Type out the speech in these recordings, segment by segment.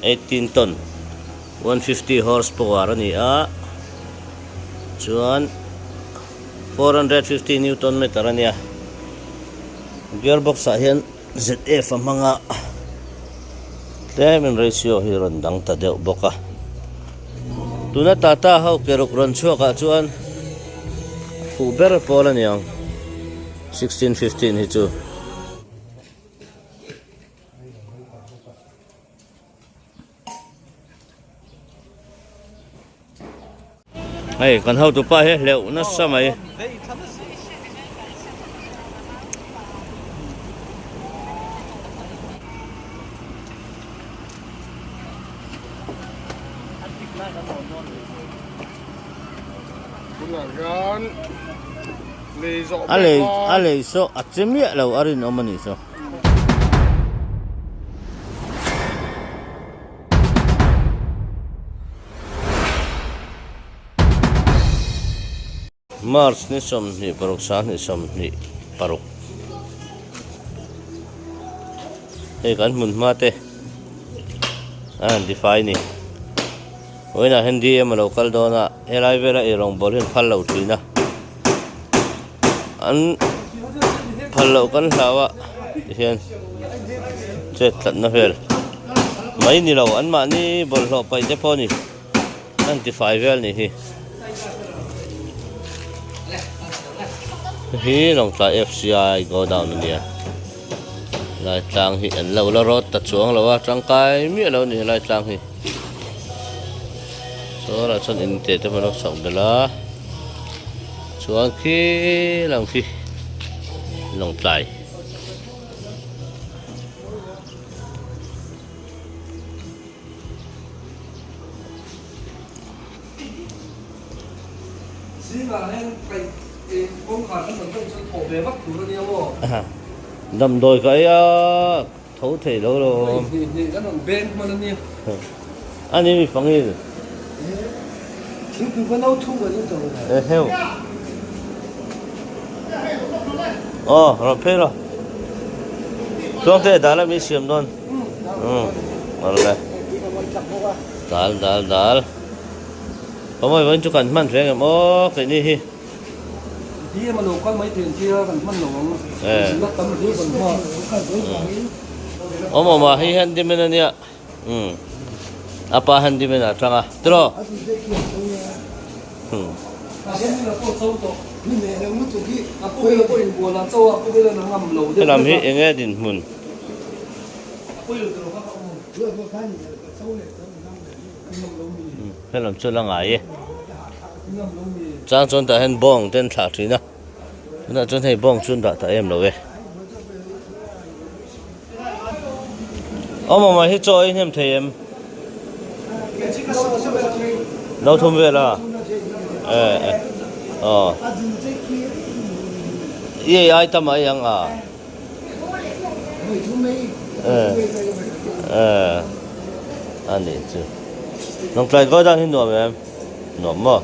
18 ton 150 horse power a ni a chuan 450 newton meter a nia gear box ah hian ZF a hmang a tlemin ratio hi rawn dang ta deuh bawk a tuna Tata ho ke ruk rawn chhuak ah chuan fuh ber pawl a ni ang 1615 hi chu. Hei kan hotu pa hi hleuh nasa mai. A lei a lei saw a che miah lo a rinawm a nih saw. March ni 26 26 hei kan hmun hma te a han tifai ni vawiinah hian dm a lo kal dawn a helai vela eirawng bawl hi an phal lo thin a an phal loh kan hlau a tihian chet tlatna vel mai ni lo an mahni bawlhhlawh paih te pawh a ni an tifai vel ni hi hi lawngtlai F_C_I go down a nia lai tlang hi an lo la rawt ta chuang lo a tangkai miah lo a ni helai tlang hi saw lah chuan inte te pawh an lo chhawk belh a. Chuan khi lang khi Lawngtlai. Damdawi ka ei a tho thei lo lo. Ani mi pangil. Eheu. Aw rawn phei rawh. Tluangte dal a mi siam dawn. Umm awle. Dal dal dal. Pamawi vawiin chu kan hman reng em aw keini hi. Awm awm ah hei handyman a nia. Umm a pa handyman ah tang a tiraw. Umm. Helam hi eng nge dinhmun? Helam chu la ngai e. Chang chuan tah hian bawng te an thlah thin a tunah chuan hei bawng chu an dah ta em lo e. Awm awm ah hi chaw ei hnem thei em? No thum vel a? E e aw. I ei ai tam ai ang a? E e a nih chu. Lawngtlai kawi dan hi nuam em? Nuam maw?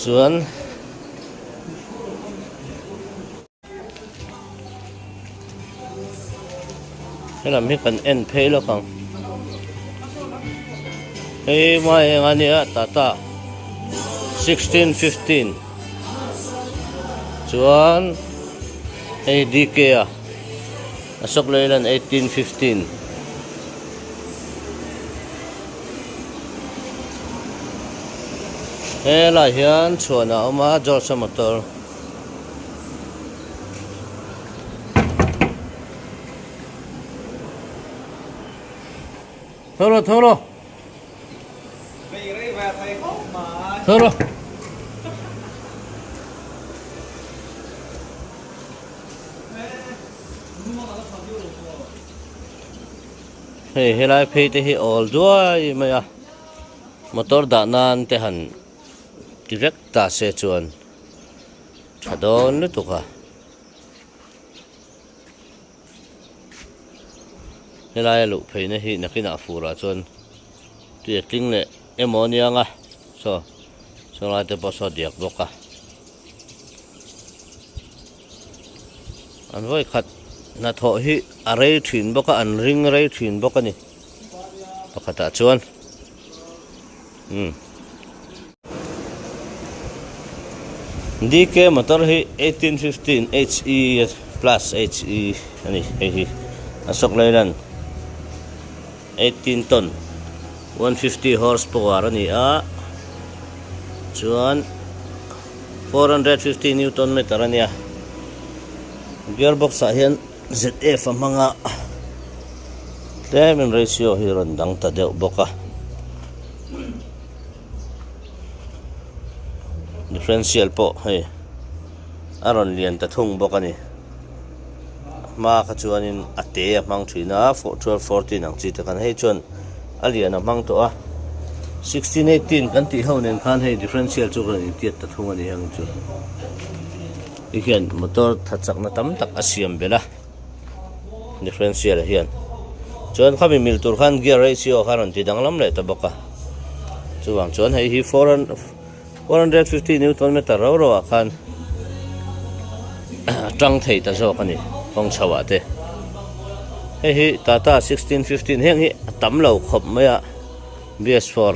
Chuan. Helam hi kan en phei lawk ang hei hmai eng a nia tata 1615 chuan hei DK a Ashok Leyland 1815. Helai hian chhuan a awm a George a motor Tho rawh tho rawh Tho rawh Hei helai phei te hi awl duai mai a motor dah nan te han ti vek ta se chuan tha dawn lutuk a helai a luh phei na hi nakinah furah chuan tui a tling leh emaw a niang a saw saw lai te pawh saw diak bawk a. An vawi khat Hnathawh hi a rei thin bawk a an ring rei thin bawk a ni pakhatah chuan umm DK motor hi 1815 HE plus HE a ni hei hi Ashok Leyland 18 ton 150 horse power a ni a chuan 450 newton meter a nia gear box ah hian ZF a hmang a tlemin ratio hi a rawn dang ta deuh bawk a differential pawh hei a rawn lian ta thung bawk a ni hma kha chuanin a te a hmang thin a 12 14 ang chi te khan hei chuan a lian a hmang tawh a 16 18 kan tih ho nen khan hei differential chu rawn intiat ta thung a ni ang chu ti hian motor tha chakna tam tak a siam belh a differential hian chuan khami mil tur khan gear ratio kha rawn ti danglam leh ta bawk a chuvang chuan hei hi 450 newton meter ro ro ah khan a tang thei ta zawk a ni kawng chho ah te hei hi tata 1615 heng hi a tam lo khawp mai a BS4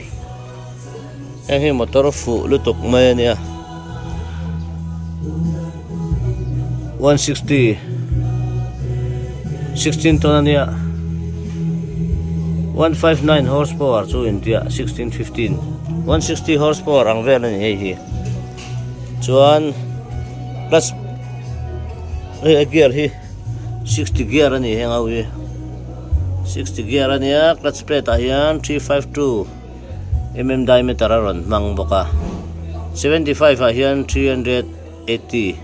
heng hi motor fuh lutuk mai a nia 160 16 ton a nia 159 horsepower chu intia 1615 160 horsepower ang vel a ni hei hi chuan plus hei a gear hi 60 gear a ni heng ho hi 60 gear a nia clutch plate ah hian 352 mm diameter a rawn hmang bawk a 75 ah hian 380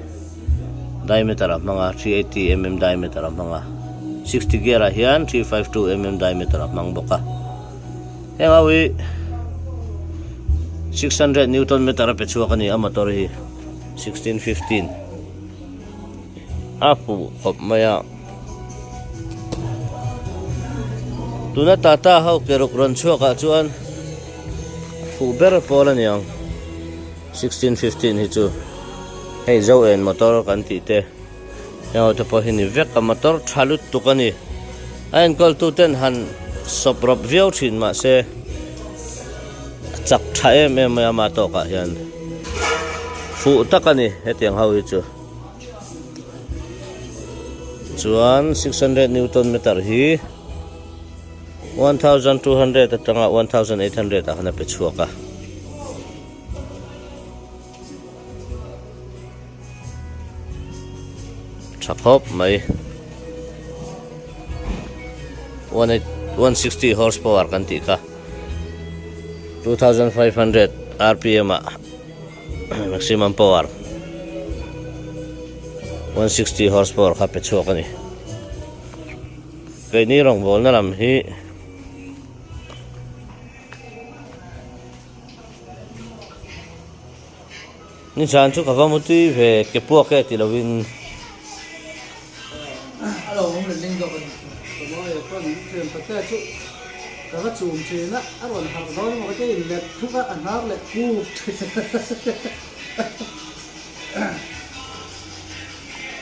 diameter a hmang a 380 mm diameter a hmang a 60 gear ah hian 352 mm diameter a hmang bawk a heng ho hi 600 newton meter a pe chhuak a ni a motor hi 1615 a fuh khawp mai a tuna tata ho ke ruk rawn chhuak ah chuan fuh ber pawl a ni ang 1615 hi chu hei zo en motor kan tih te heng ho te pawh hi ni vek a motor tha lutuk a ni a enkawl tu ten han sawp rawp viau thin mahse a chak tha em em mai a ama tawkah hian fuh tak a ni hetiang ho hi chu chuan 600 newton meter hi 1200 atanga 1800 ah khan a pe chhuak a. Tha khawp mai. 160 horsepower kan tih kha 2500 rpm ah maximum power 160 horsepower kha pe chhuak a ni. Keini rawngbawlna lam hi Nizan chu ka va mu tui ve ke puak e ti lovin. A lo awm leh ling dawk a ni chu. Ka mawi a chuan in thiam ta che chu ka va chum thin a, a rawn harh dawn emaw ka tia in let thuk a, a hnar leh kuk thin.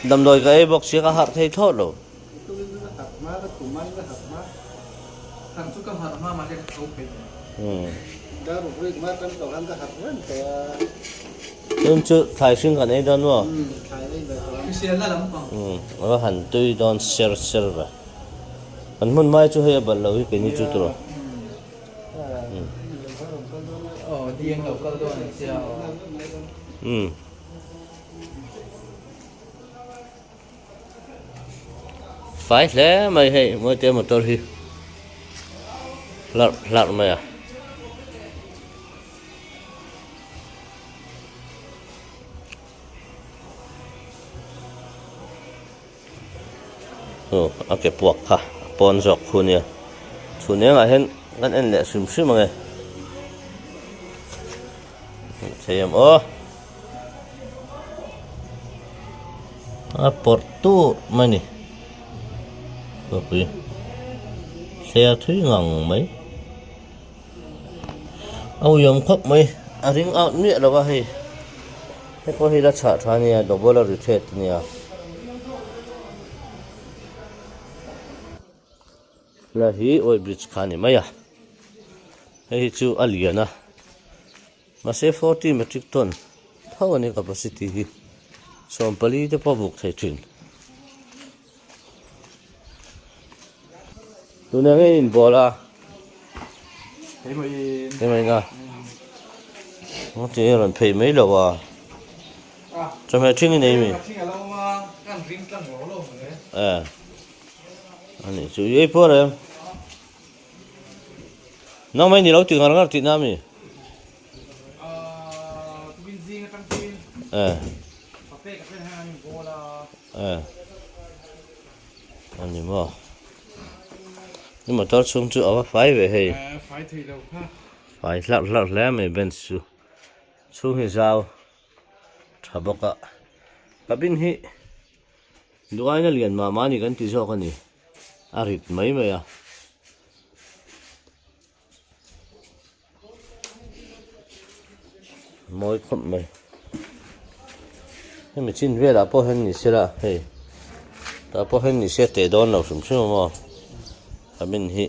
Damdawi ka ei bawk sia ka harh thei thlawt lo. Tun chu thlai hring kan ei dawn maw? A va han tui dawn ser ser ve. Kan hmun hmai chu hei a balh lo hi keini chu tawh. Fai hle mai hei Mawite motor hi hlarh hlarh mai a. Aw a ke puak kha a pawn zawk khu nia chhun engah hian kan en leh hrim hrim ang e. Thei em aw. A pawrh tur mai ni. Khawpui thler thui ngang mai. A uiawm khawp mai. A ring out miah lo a hei. Hei pawh hi la chhah tha ania double a ri thet ania. Helai hi oil bridge kha a ni mai a, hei hi chu a lian a, mahse 40 metric ton tho a ni capacity hi, 14 te pawh a buk thei thin. Tuna nge in bawl a? Keimah in a. Ti rawn phei mai lo a. Chawhmeh ṭhing i nei mi? Eh. Ani chu i ei pawh reng. Nangmah in i lo ti ngar ngar tihna mi? Eh. Eh. Ani maw. Ni motor chhung chu a va fai ve hei. Fai thei lo kha. Fai hlarh hlarh hle mai bench chu. Chhung hi zau tha bawk a. Cabin hi duaina lian mah mah ani kan ti zawk a ni. A rit mai mai a. Mawi khawp mai. Hemi chin velah pawh hian ni se la hei tah pawh hian ni se teh dawn lo hrim hrim a maw cabin hi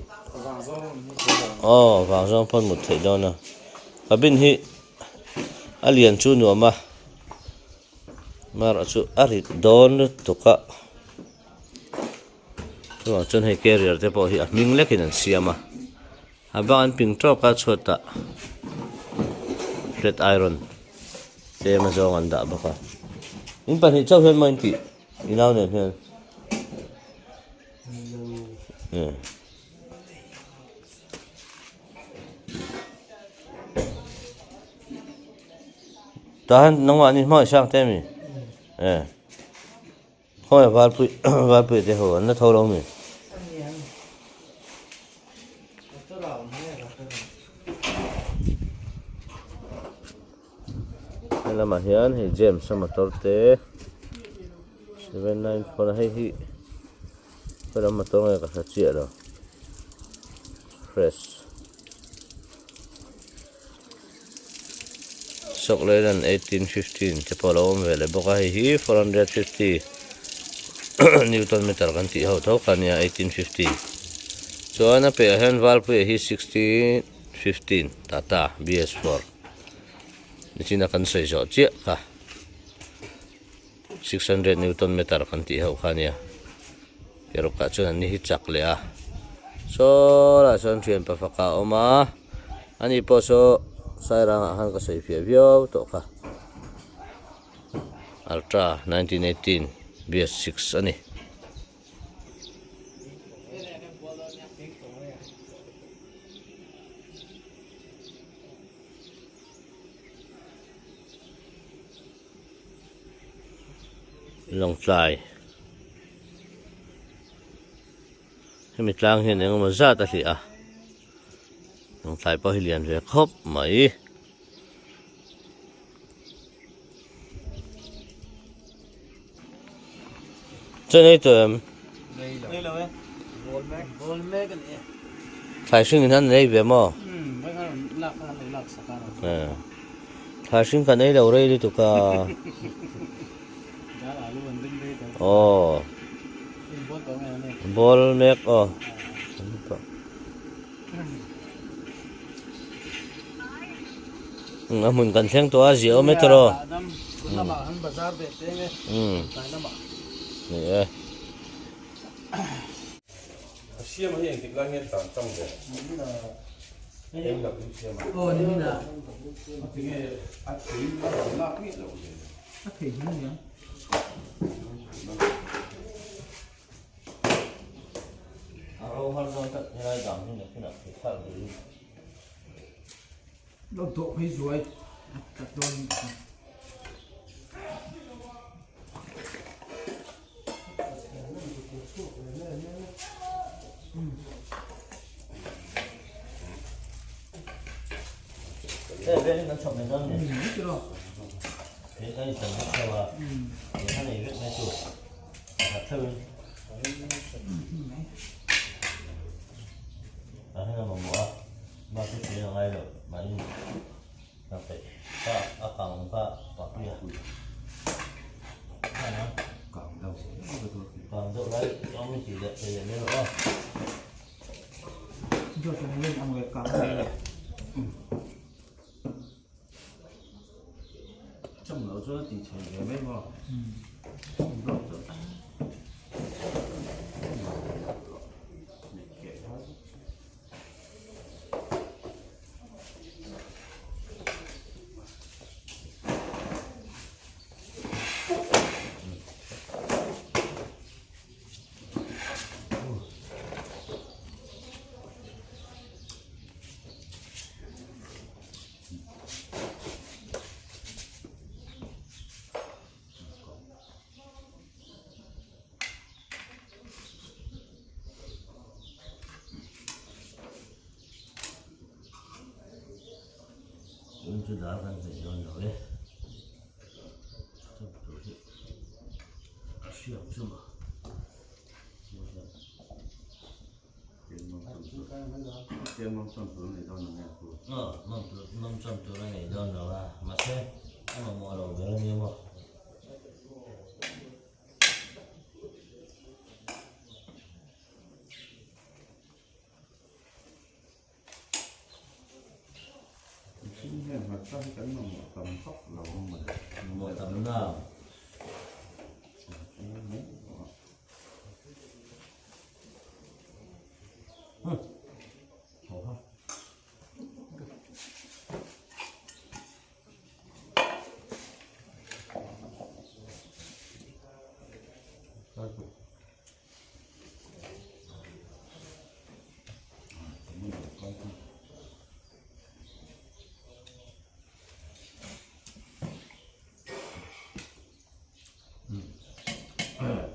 aw vang zawng pawn mut theih dawn a cabin hi a lian chu nuam a marawh chu a rit dawn lutuk a. Chuvang chuan hei carrier te pawh hi a hming lekin an siam a a bang an ping tawk a chhuatah flat iron tlem a zawng an dah bawk a in pahnih chauh hian maw in tih i nau nen hian tah hian nangmah ni hmangah i sang te ami eh. Khawi Valpui Valpui te ho an la tho lo mi? He lamah hian hei James a motor te 794 hei hi khawi lam motor nge ka hre chiah lo fresh. Sawkleilan 1815 te pawh a lo awm ve leh bawk a, hei hi 450 newton meter kan tih ho tho kha a nia 1850 chuan a piahah hian Valpuia hi 1615 Tata BS4 nichina kan sawi zawh chiah kha 600 newton meter kan tih ho kha a nia erawkah chuan an ni hi chak leh a saw lah sawn thian pafaka a awm a ani pawh saw sairangah khan ka sawi fiah viau tawh kha ultra 1918 BS6 a ni. Lawngtlai hemi tlang hian eng emaw zat a hliah a Lawngtlai pawh hi lian ve khawp mai. Chaw nei tawh em? Nei lo e. Ball mek. Ball mek a ni e. Thlai hring in han nei ve maw? Um, vai khan lak khan lo lak sak a. Eh. Thlai hring kan ei lo rei lutuk a. Dal alu an ring rei tawh. Aw. In ball tawh nge ani? Ball mek aw. A hmun kan thleng tawh a zia awm e tawrh aw. Ni e. A ro har dawn tak helai dang hi nakinah thei thlak duhin. Lo dawh phei zuai a tlat dawn in ka hria. Hei vel kan chhawp mai dawn ni. Hei kan intan vek theuh a, hei kha nei vek mai chu a theuhin. A heng a mamawh a, bak chu thei a ngai lo mahni ka peih ka a kang ka pahpui a. Kang deuh lai awm in tih leh thei leh mai rawh aw. Cham lo chuan a tih chhe ve mai maw? Tun chu dal kan hmeh dawn lo e. Chap tur hi a hriak chu maw. Mawm chawm tur a nei dawn lo a, mahse a mamawh lo ber a nia maw. Mihring hian hmarcha hi kan mamawh tam vak lo ang mawle. Mamawh tam na.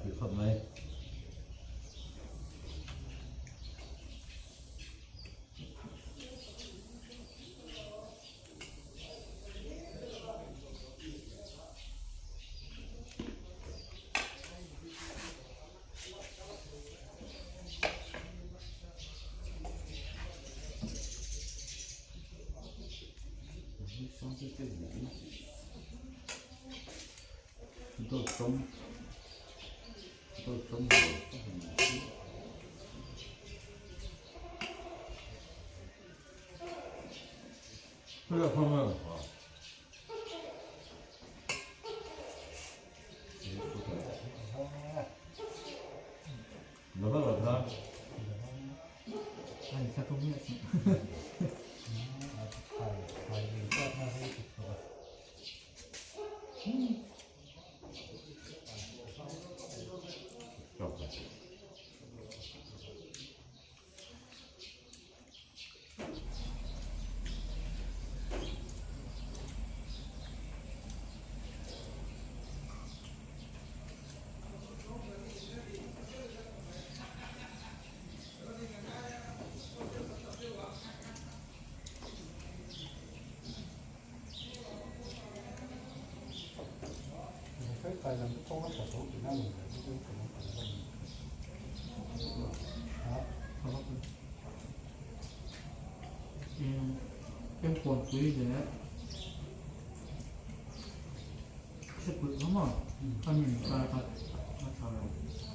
Tui khawp mai.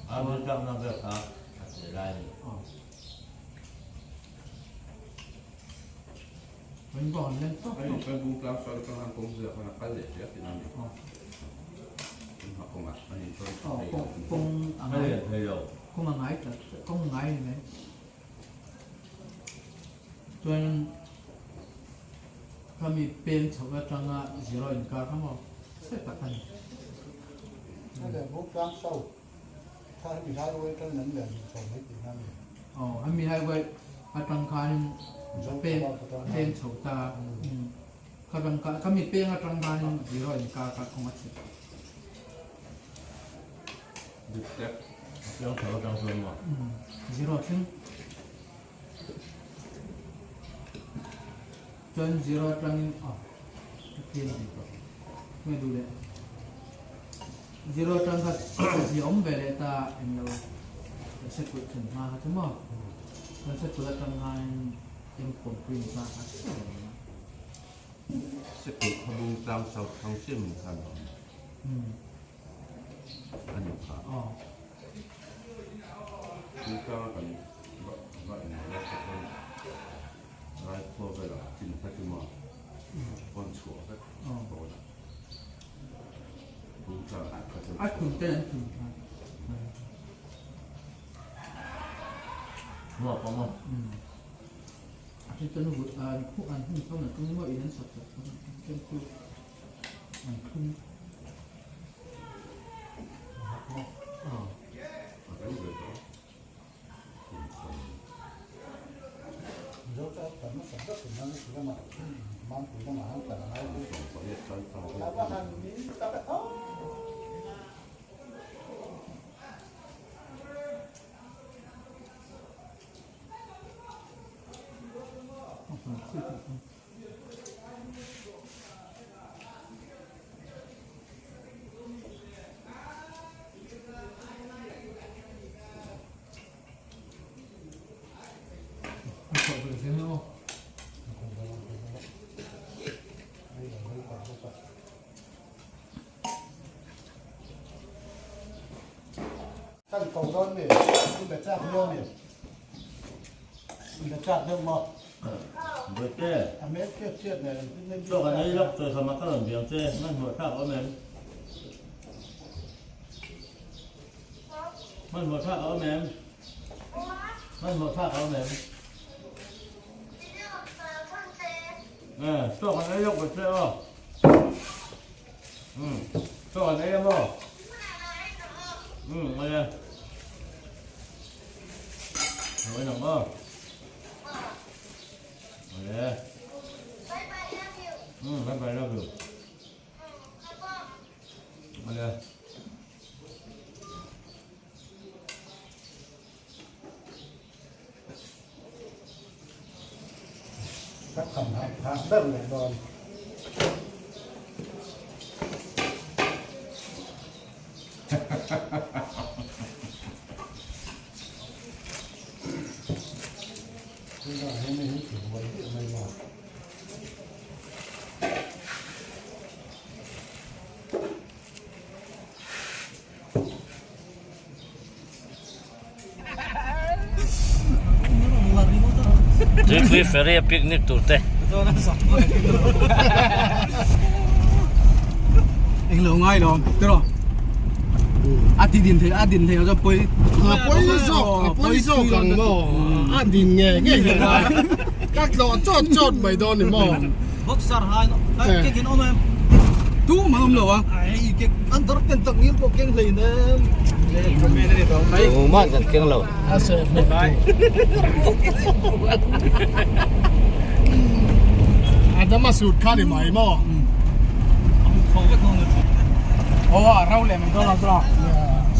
A bul tlakna ber kha a che lai a ni. A lian thei lo. Piang chho atang chuan maw? Lai khua velah chin kha chu maw pawn chhuah vek dawn a. Tun tla kha chu A thun te an thun tha. Maw pa maw. A then chuan vut an khu an hun chho na tum maw in an sak sak a then chu an thun. A rei ve tawh a. Kan ko dawn mi, in be chak viau mi, in be chak deuh maw? Bawihte. A hmel chhiat chhiat nen an tin em. Chaw kan ei lawk chawi khama ka rawn biang che, hmanhmawh thlak a awm em? Hmanhmawh thlak a awm em? Hmanhmawh thlak a awm em? Eh, chaw kan ei lawk ve che aw. Umm, chaw kan ei a maw? Umm, ei e. Lo en ang aw. Ei e. Umm, bye bye love you. Ei e. Ka tham hah phah ber leh dawn. Tunah hian hei hi buai viau mai maw. Tuipui ferry a picnic tur te. Eng lo ngai lo tiro a ti din thei a din thei cho poi a poi zawk a poi zawk ang maw a din nge nge ka tlawh chawt chawt mai dawn ni maw Boxer hai no ke kin awm em tu man awm lo a ai ke an dar pen tak ngil pawh keng hlei nem Tu man kan keng lo a se Adama sut kha ni mai maw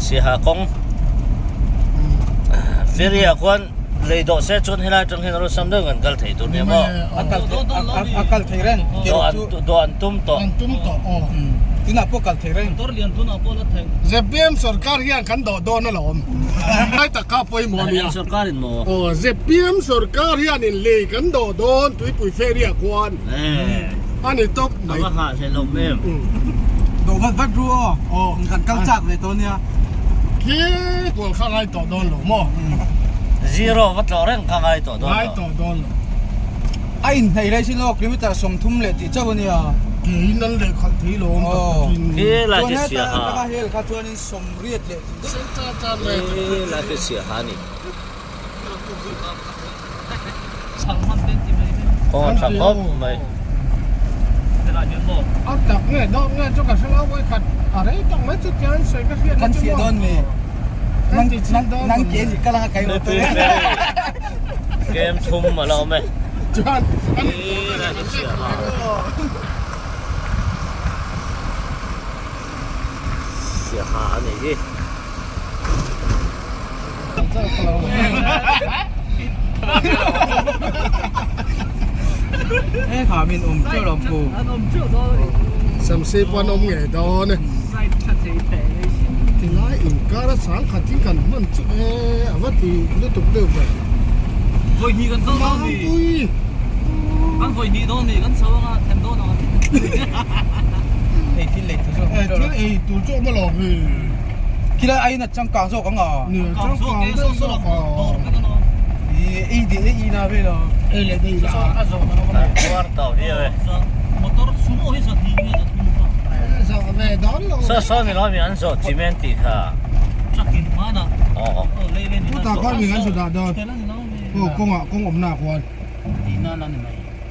Siaha kawng ferry ah khuan Lei dawh se chuan helai atang hian rawlsam deuh kan kal thei tur nia maw? A kal a kal thei reng. Dawh an tum tawh. An tum tawh aw. Tunah pawh kal thei reng. Motor lian tunah pawh la thei. ZPM sorkar hian kan dawh dawn alawm. Lai tak kha pawimawh ania. Eng sorkar in maw? Aw ZPM sorkar hian in lei kan dawh dawn tuipui ferry ah khuan. A ni tawp mai. A va nghah hlelawm em. Dawh vat vat ru aw. Aw. Kan kal chak ve tawh nia. Khi kual kha ngai tawh dawn lo maw? Zero va tlawh reng kha ngai tawh dawn lo. Ngai tawh dawn lo. A inhneih lai sin aw kilometer 30 leh tih chauh a nia. Keiin an leh khalh thei lo awm tak takin. Khi lai khi sia ha. Chuan heta hel kha chuanin 80 leh tih deuh. Khi lai khi sia ha ni. Kawng a tha khawp mai. A tak nge dawt nge chu ka hre lo vawi khat a rei tak mai chu tiang sawi ka hriat Kan fiah dawn mi. Nang ke ni ka langa kai lo te. Kem thum a la awm e. Chuan Siaha a nih hi. Samsi pawh an awm ngei dawn e. Tilai inkar a sang khat in kan hman chu e a va ti lutuk deuh ve. Mangpui. Thil ei tur chu awm alawm hi. Khilai aiin a changkang zawk ang a. Ni changkang deuh zawk a. I ei deh e i Ei leh dei la. Zawh ve dawn lo. Saw saw ni lo mi an zawh cement tih kha. Aw. Chutah khuan mi an zawh dah dawn. Aw kawngah kawng awmna ah khuan.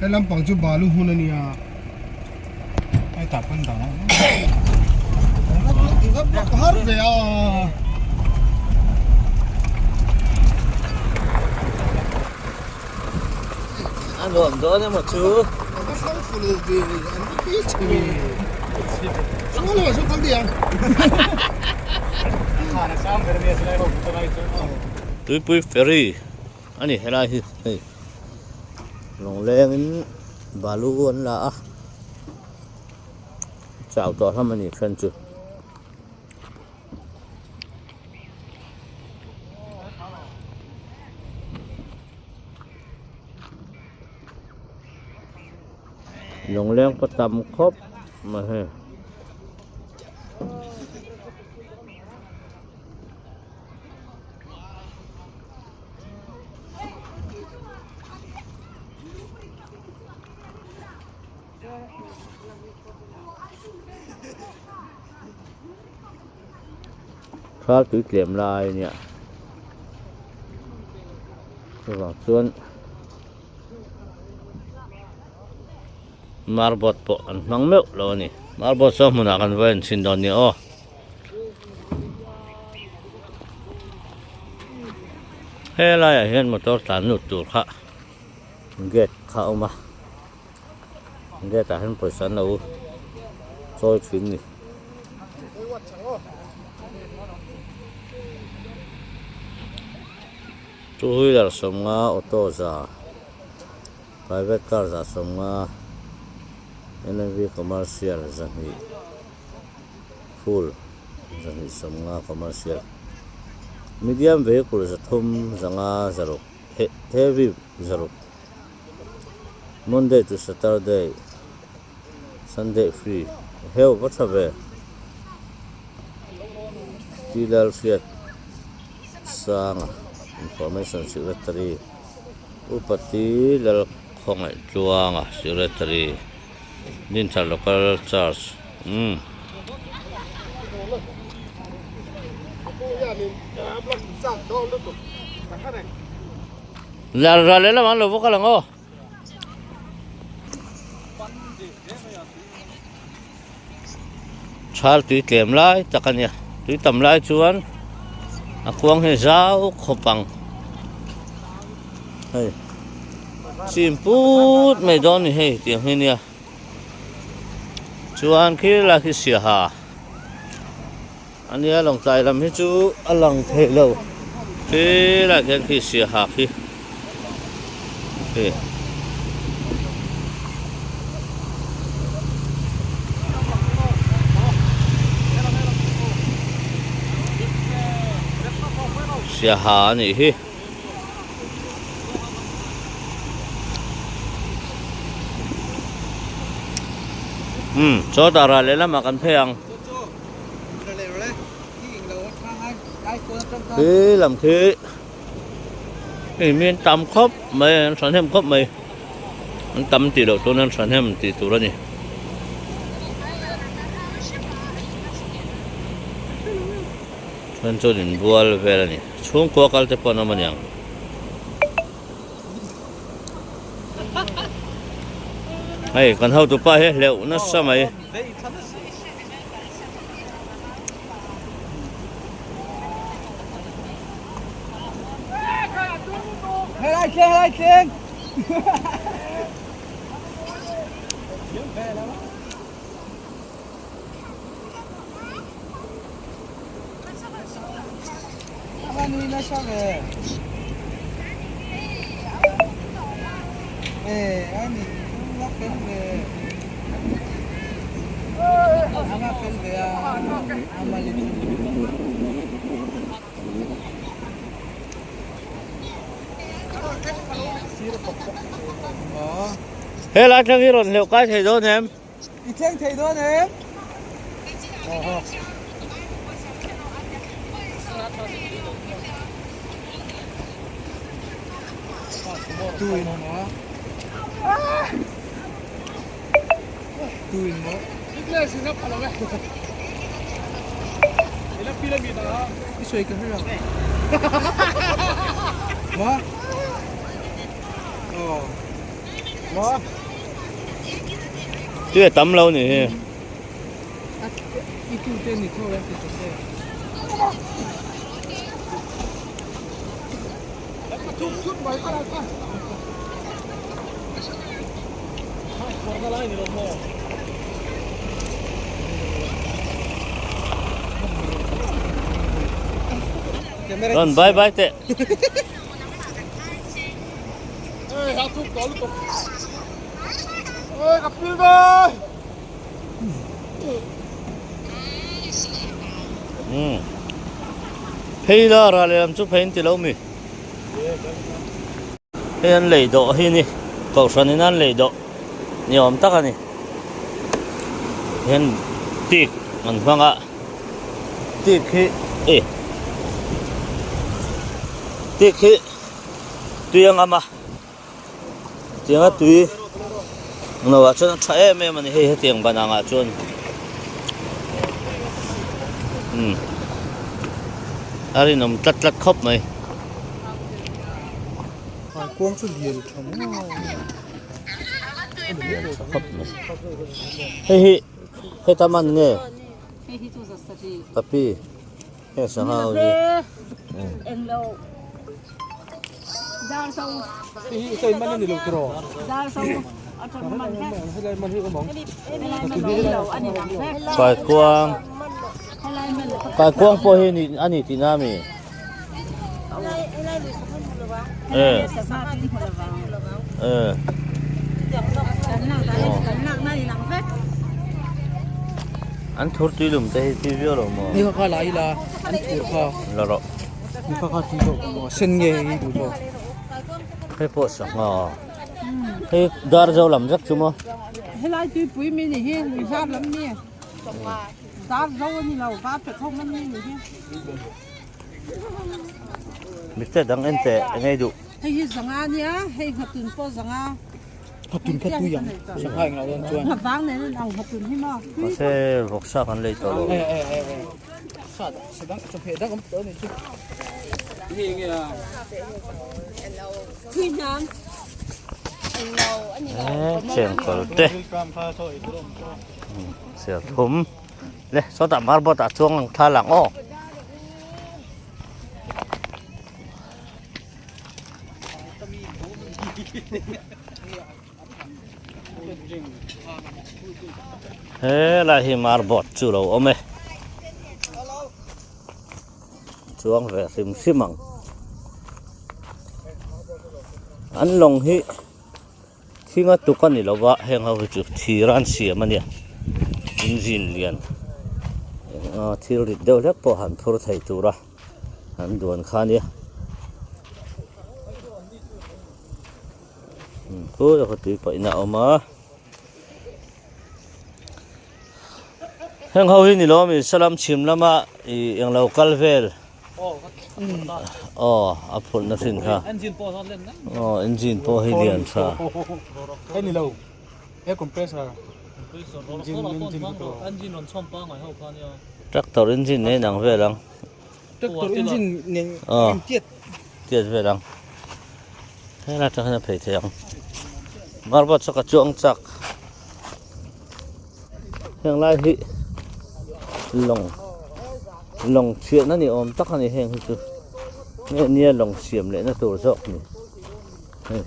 He lampang chu balu hmun a nia. Har ve a. A nuam dawn emaw chu. Ka thlang ful ve an va pi chhe ve. Chuan lo chu kal diang. Tuipui ferry a ni helai hi hei lawnglengin balu an la a chau tawh hlawm a ni then chu. Lawngleng pawh tam khawp mai hei. Thal tui tlem lai a nia chuvang chuan marble pawh an hmang meuh lo a ni marble saw hmunah kan va enchhin dawn nia aw. Helaiah hian motor tlan lut tur kha gate kha a awm a gate ah hian pawisa an lo chawi thin a ni. Two wheeler sawmnga auto za private car za sawmnga N_v commercial zahnih. Full zahnih sawmnga commercial medium vehicle zathum zanga zaruk heavy zaruk Monday to Saturday Sunday free heu va tha ve Tilal hriat sanga information secretary Upati Lalkhawngaih Tluanga secretary. Dinthar local church umm. Ral ral leh lamah an lo va kal ang aw. Thal tui tlem lai tak a nia tui tam lai chuan a khuang hi zau khawp ang hei chim put mai dawn a ni hei tiang hi nia chuan khi lai khi siaha a nia lawngtlai lam hi chu a lang theih lo khi lai khian khi siaha khi hei. Siaha a nih hi. Umm chaw darah lehlamah kan phei ang. Khi lam khi hei mi an tam khawp mai an thahnem khawp mai an tam tih loh chuan an thahnem tih tur a ni. Chuan chuan inbual vel a ni chhungkua kal te pawh an awm a niang. Hei kan hotupa hi hleuh nasa mai. Helai thleng hi rawn hleuh kai thei dawn em? I thleng thei dawn em? Tu in maw? Tu in maw? I sawi ka hre lo. Maw? Aw. Maw? Tui a tam lo ni hi. I tu te ni tho em ti ta che. Rawn bye bye teh. Umm phei la ral lehlam chu phei an ti lo mi hei an lei dawh hi ni kohhran in an lei dawh ni awm tak a ni hian tik an hmang a tik hi e tik hi tui a ngam a. Tianga tui lo ah chuan a tha em em a ni hei hetiang ban ang ah chuan umm a rinawm tlat tlat khawp mai. Kuang chu lian tha maw. Lian tha khawp mai. Hei hi heta man nge? Kapi. Heng sangha ho hi. Kaikuang Kaikuang pawh hi ni a ni tihna ami? Eh. Eh. An thur tui lum te hi tui viau lo maw? Ni kha kha la ila an thur kha. La rawh. Ni kha kha tui zawk maw sen nge hi duh zawk. Hei pawh sangha hei dar zo lam vek chu maw? Helai tuipui mi ni hi lui zar lam mi dar zo a ni lo va pe thawk lam mi ni hi. Mite dang en teh eng ei duh. Hei hi zanga nia hei nghatun pawh zanga. Nghatun kha tui ang sangha englo dawn chuan. Nghavang nen an ang nghatun hi maw. Mahse vawksa kan lei tawh lo. E e e e sa sa dang chawhmeh dang awm tawh a nih chu. Hei enge a. Tui hnam. E chengkawl te. Serthum. Le sawtah marbot ah chuang ang thla lang aw. He lai hi marbot chu lo awm e. Chuang ve hrim hrim ang. An lawng hi Thinga tuk a ni lo va, heng ho hi chu thir an siam a nia, engine lian eng thil rit deuh hlek pawh han phur thei tura an duan kha a nia. Khur a tui paihna a awm a, heng ho hi ni lo ami salam chhim lama ih englo kal vel. Aw a phurhna hrin kha aw engine pawh hi lian tha hei ni lo air compressor engine engine tractor engine nen ang vel ang tractor engine nen aw tiat vel ang helai atang hian a phei thei ang marble chu ka chuang chak heng lai hi lawng lawng chhiatna ni awm tak a ni heng hi chu nge nia lawng siam leh na tur zawk ni hei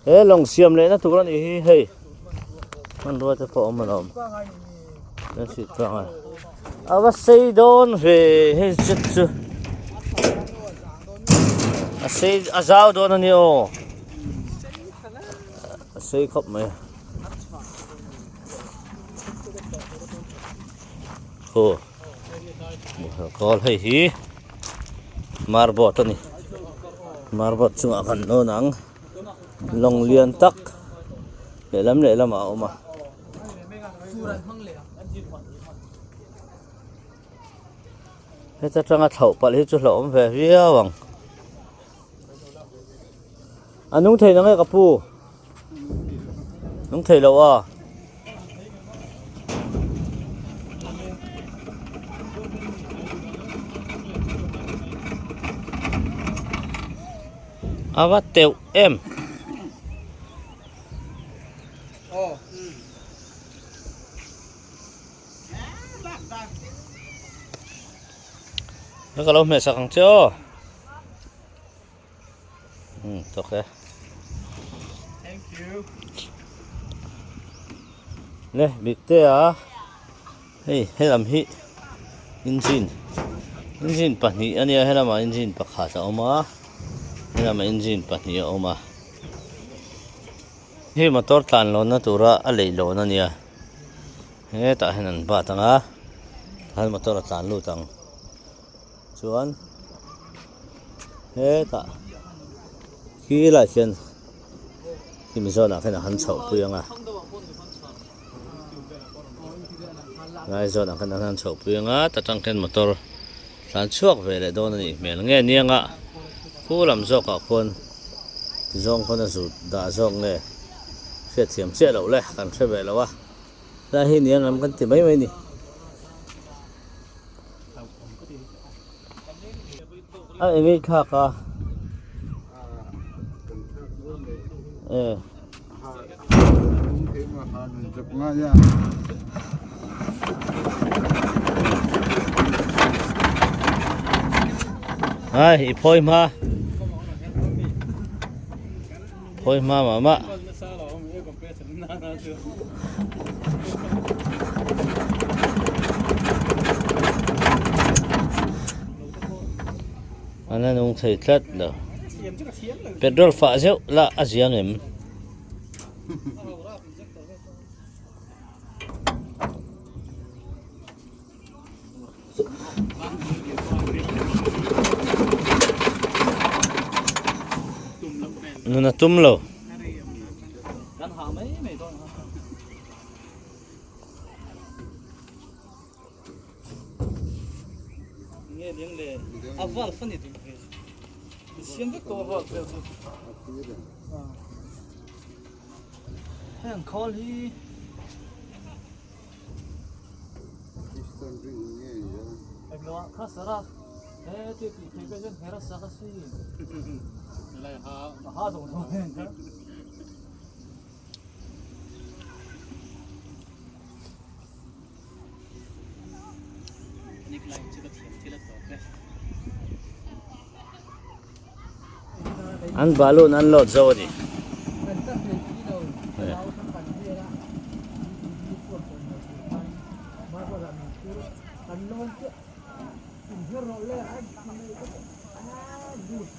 he lawng siam leh na tur a nih hi hei hmanrua te pawh a awm alawm a chhit tlang a a va sei dawn ve hei zet chu a sei a zau dawn a ni aw a sei khawp mai. Aw kawl hei hi marbot a ni marbot chungah kan lawn ang lawng lian tak lehlam lehlamah a awm a. Heta tanga thlauh palh hi chu hlauhawm ve viau ang. A nung thei nang e ka pu. Nung thei lo a. A va teuh em. Ka lo hmeh sak ang che aw. Tawk e. Thank you. Le bikte a hei helam hi engine engine pahnih ania helamah engine pakhat a awm a helamah engine pahnih a awm a hei motor tlan lohna tura a leih lohna ania hetah hian an bat ang a tihian motor a tlan lut ang. Chuan hetah khi lai khian khimi zawnah khian a han chhoh pui ang a lai zawnah khian a han chhoh pui ang a ta tang khian motor tlan chhuak ve leh dawn a nih hmel nge niang a khu lam zawkah khuan ti zawng khawn a zut dah zawk nge hriatthiam chiah loh le kan hre ve lo a helai hi niang lam kan ti mai mai a ni. A eng ei thlak a e ai i phawi hma phawi hma mah mah. An la nung thei tlat lo. Petrol fah zeuh lah a ziang em? Nun a tum lo. An balloon an load zo a ni.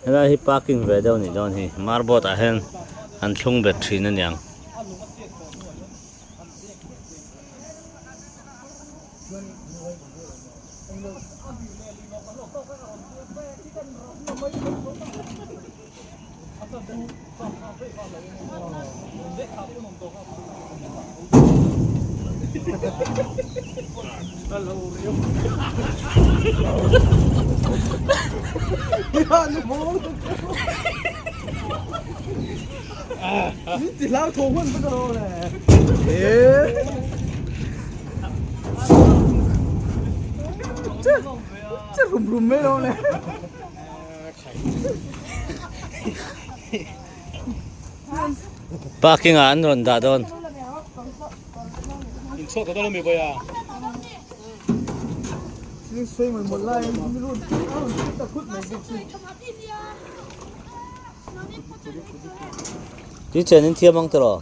Helai hi parking ve deuh a nih dawn hi marboard ah hian an thlung bet thin a niang. Parking ah an rawn dah dawn. Tui chen in thiam ang tiraw?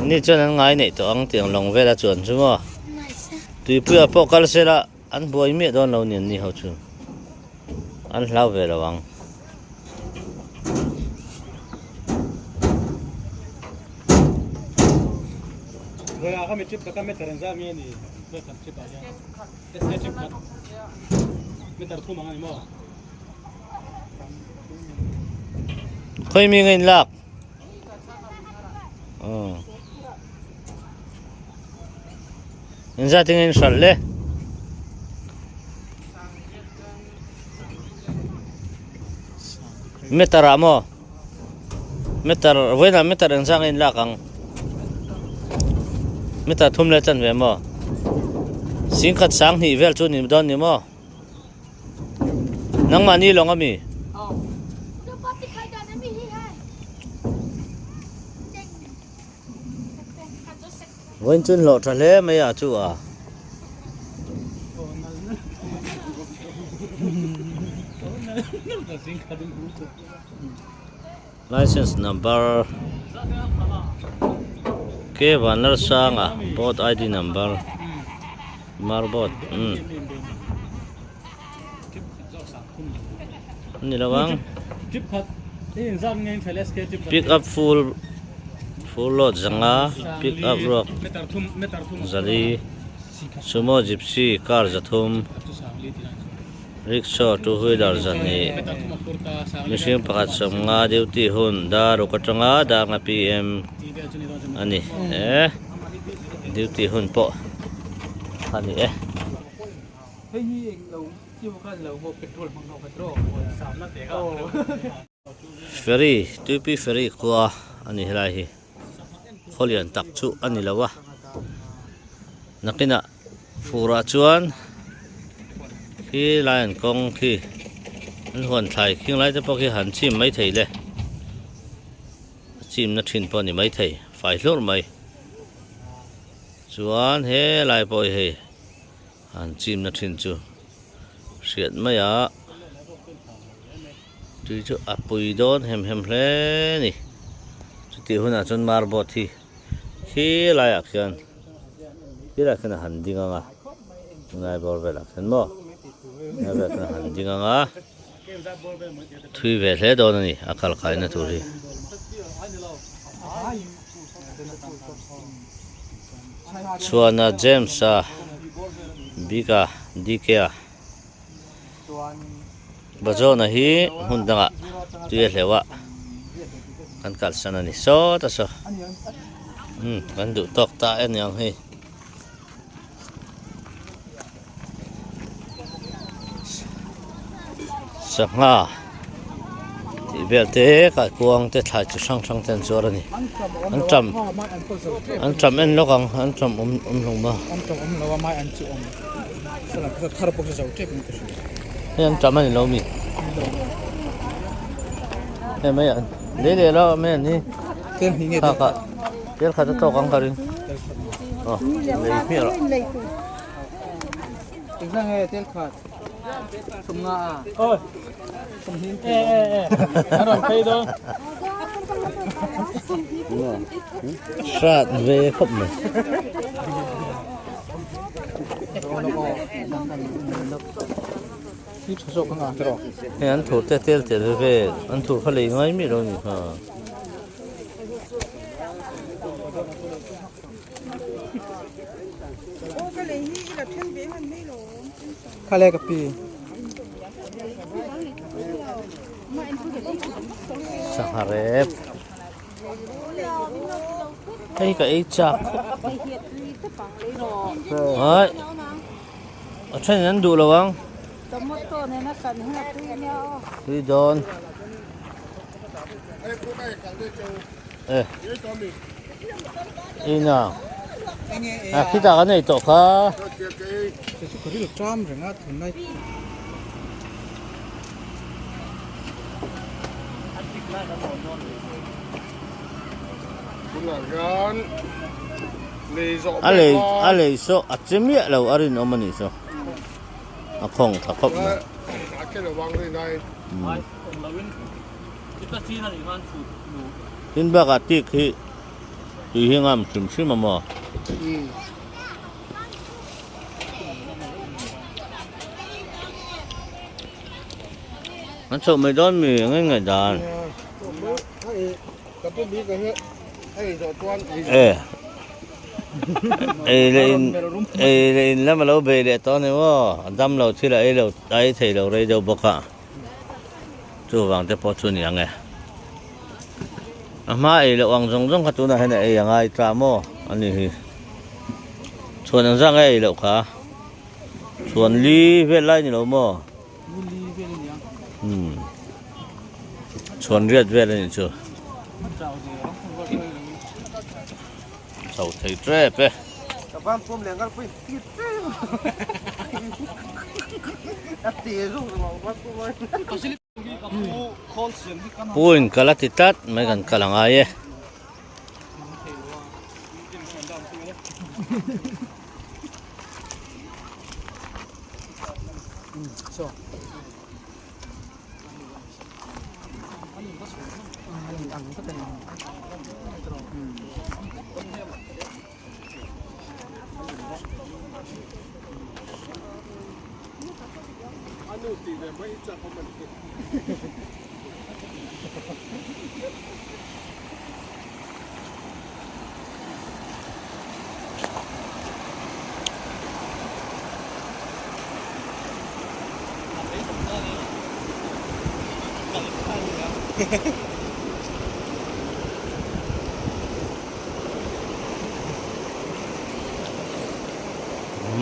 Ni chuan an ngai neih tawh ang tiang lawng vela chuan chu maw. Tuipuiah pawh kal sela an buai miah dawn lo ni an ni ho chu. An hlau ve lo ang. Khawi mi nge in lak? Engzat in nge in hralh le? Meter ah maw? Meter vawiinah meter engzat nge in lak ang? Meter thum leh chanve maw? Singkhat sanghnih vel chu ni dawn ni maw? Nangmah ni lawng ami? Vawiin chu hlawh tha hle mai a chu a. License number K Vanlalsanga boat ID number Marbot umm ni lo ang pick up full full load zanga pick up ruak zali sumo gypsy car zathum. Rickshaw two wheeler zahnih mihring pakhat sawmnga duty hun dar ruk atanga dar nga pm a ni e duty hun pawh a ni e. Ferry tuipui ferry khua a ni helai hi khaw lian tak chu a ni lo a nakinah. Furah chuan khi lai an kawng khi an huan thlai khing lai te pawh khi han chim mai thei le a chim na thin pawh a ni mai thei fai hlur mai chuan he lai pawh hi hei han chim na thin chu hriat mai a tui chu a pui dawn hem hem hle a ni chutih hunah chuan marboard hi. Khi laiah khian khilaiah khian a han ding ang a tunlai bawr velah khian maw tunlai velah khian a han ding ang a thui ve hle dawn a ni a kal kaina tur hi. Chhuana James-a Bika DK-a Bazawna hi hmun dangah tui a hleuh a kan kalsan a ni sawt a saw umm kan duh tawk ta e niang hei sangha tih vel te kaikuang te thlai chi hrang hrang te an zuar a ni an tam an tam en lawk ang an tam awm awm lo maw. Hei an tam a ni lo mi hei mai an lei leh lo mai an hi thlak ah tel khat a tawk ang ka ring aw lei hmiah rawh hrat ve khawp mai. Hei an thur te tel tel ve an thur kha lei ngai miah lo a ni kha. Sangha rep. Hei ka ei chak ai a then an duh lo ang tui dawn e ina a khitah kan ei tawh kha. A lei a lei saw a che miah lo a rinawm a nih saw a khawng tha khawp mai. Tin bakah tik hi. Tui hi ngam hrim hrim a maw? An chhoh mai dawn mi eng eng ngaihdan? E ei leh in ei leh in lam a lo bei leh tawh a ni maw? A dam lo thil a ei lo a ei thei lo rei deuh bawk a. Chuvang te pawh chu ni ang e. A hma ei loh ang zawng zawng kha tunah hian a ei a ngai ta maw a ni hi. Chhuan ang zang e ei loh kha. Chhuan li vel lai ni lo maw? Umm. Chhuan riat vel a nih chu. Chho thei tep e. Pu in kal a ti tlat mai kan kal a ngai e.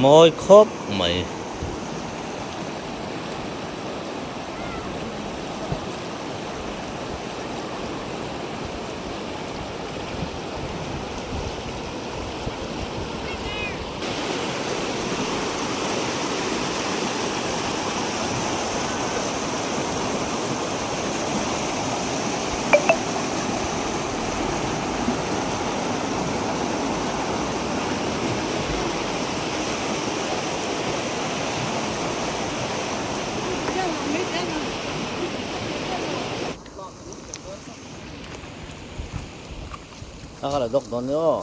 Mawi khawp mai. A kal a dawk dawn ni aw.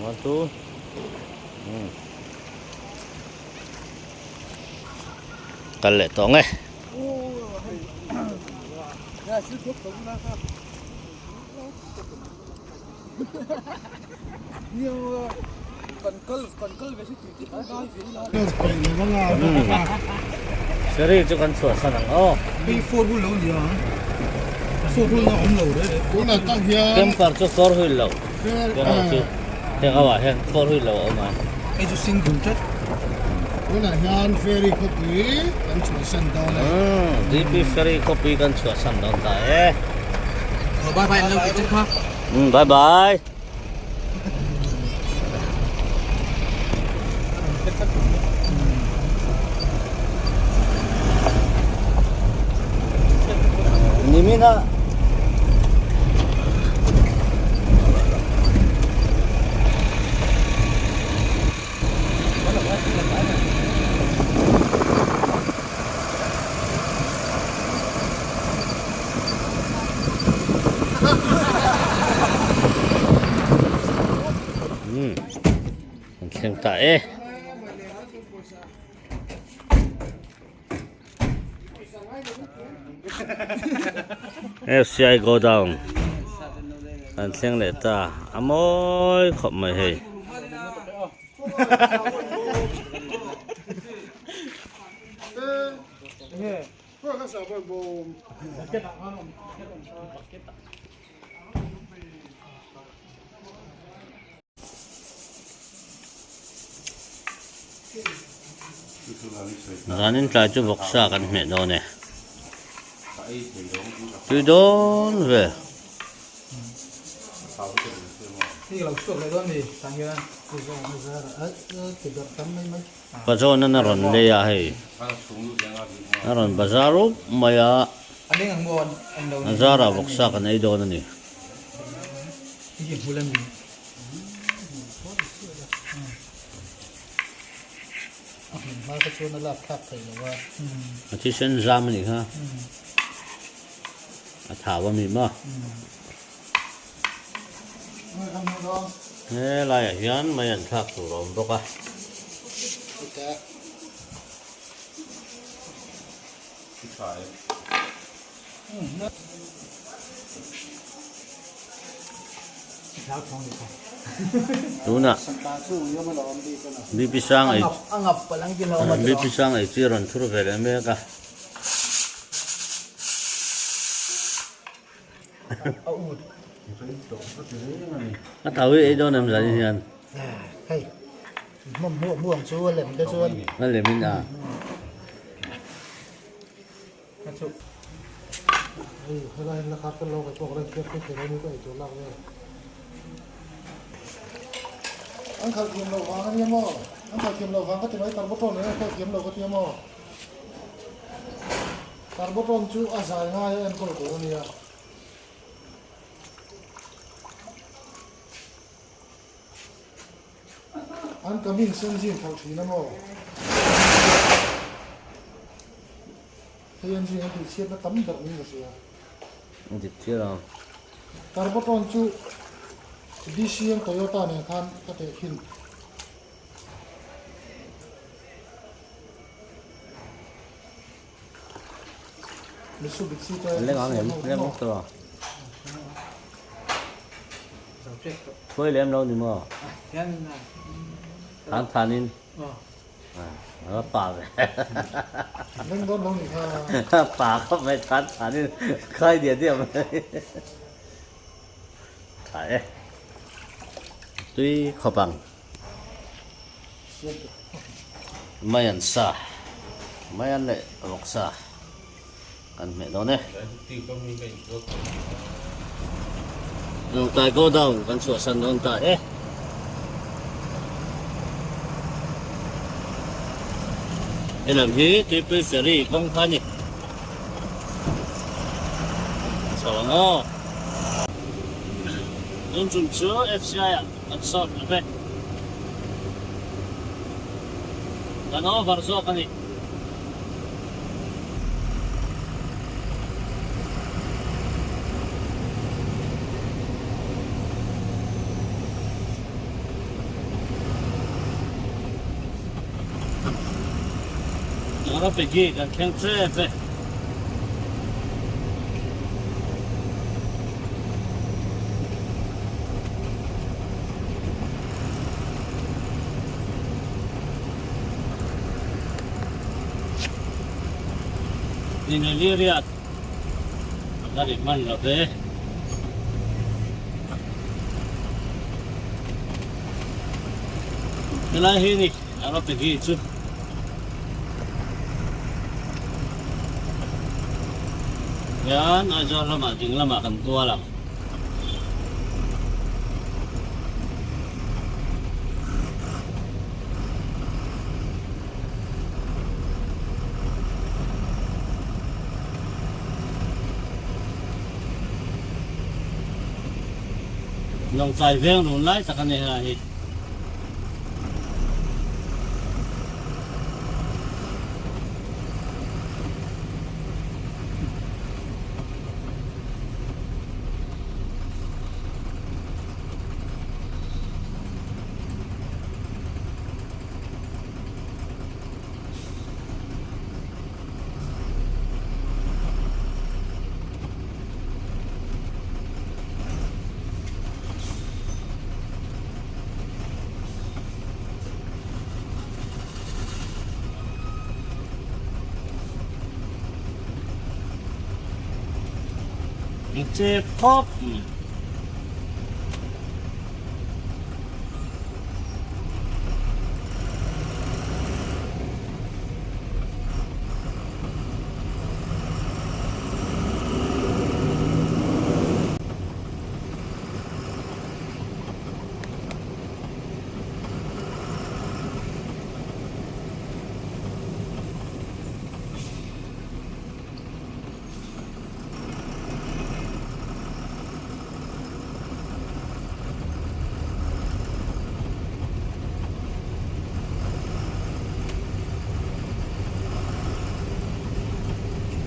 One two. Kal leh tawh ang e. Seri chu kan chhuah san ang aw. Camper chu four wheel lo. Keng chu heng ho ah hian four wheel lo a awm a. Hei chu single tlat. Tunah hian ferry khawpui kan chhuahsan dawn a. DP ferry khawpui kan chhuahsan dawn ta e. Bye bye an lo ti che kha. Bye bye. Nimina An thleng ta e. FCI go down an thleng leh ta a mawi khawp mai hei. Zanin tlai chu vawksa kan hmeh dawn e. Tui dawn ve. Pazawn an a rawn lei a hei. A rawn bazar up mai a. A zarah vawksa kan ei dawn a ni. A thisen zam a nih kha. A thau a mi maw? Helaiah hian mei an thlak tur a awm bawk a. Tunah BP sang ei BP sang ei chi a rawn thur ve leh mek a. A thau hi ei dawn em zan hian. Hei hmuang chu a lem te chuan. A lem in a. Hei helai la khat kan lo ka pawh kan thiam thei lo ni ka eitur lak vel. An khalh thiam loh vang ania maw? An khalh thiam loh vang ka ti mai Tarbaton in an khalh thiam lo ka tia maw? Tarbaton chu a zai ngai a enkawl tur ania. An cabin sen zing khalh thin a maw? Hei an zing an tih chhiatna tam ber niin ka hria. A dik chiah lo. Tarbaton chu DCM Toyota nen khan ka teh khin. Mitsubishi te Leng ang em, leng ang tawh. Khawi lem lo ni maw? Than thanin. A pa ve. Leng dawn lo ni kha. Pa khawp mai than thanin khai diah diah mai. Tha e. Tui khawp ang. Maian sa, maian leh vawk sa kan hmeh dawn e. Lawngtlai go down kan chhuahsan dawn ta e. Helam hi Tuipui Ferry kawng kha a ni. Chho ang aw. Tun tum chu FCI ah kan sawt lo ve. Kan over zawk a ni. Ngarapegi kan thleng tep e. Ineli riat a ri hman lo ve. Helai hi ni a rawn pe hi chu. Hian Aizawl lamah ding lamah kan kual ang. Lawngtlai veng run lai tak a ni helai hi. Che khawp mai.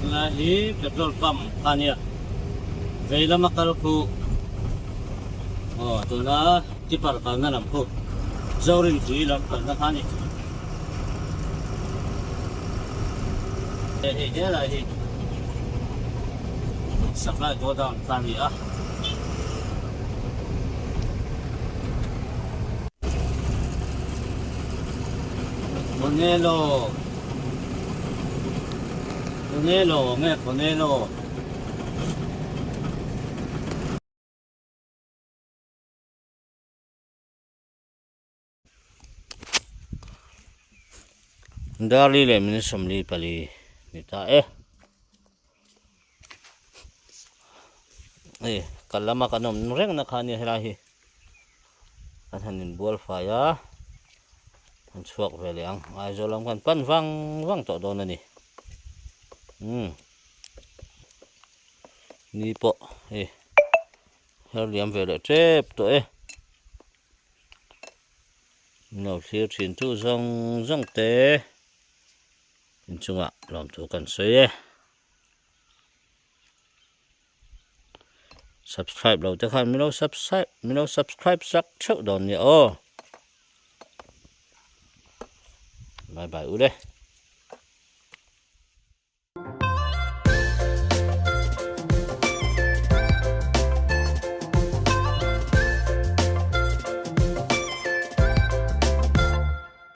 Helai hi petrol pump kha ania vei lama kal khu Aw tuna tipper kalna lam khu Zorinpui lam kalna kha a ni. Hei helai hi supply godown kha a ni a. Conelo Conelo nge Conelo. Darli leh minute 44 ni ta e. Hei kal lama kan awm reng na kha ania helai hi kan han inbual fai a kan chhuak ve leh ang Aizawl lam kan pan vang vang tawh dawn a ni umm ni pawh hei her liam ve leh tep tawh e. Min lo thlir thin tu zawng zawng te inchungah lawmthu kan sawi e. Subscribe lo te khan min lo subscribe min lo subscribe sak theuh dawn nia aw. Bye bye u le.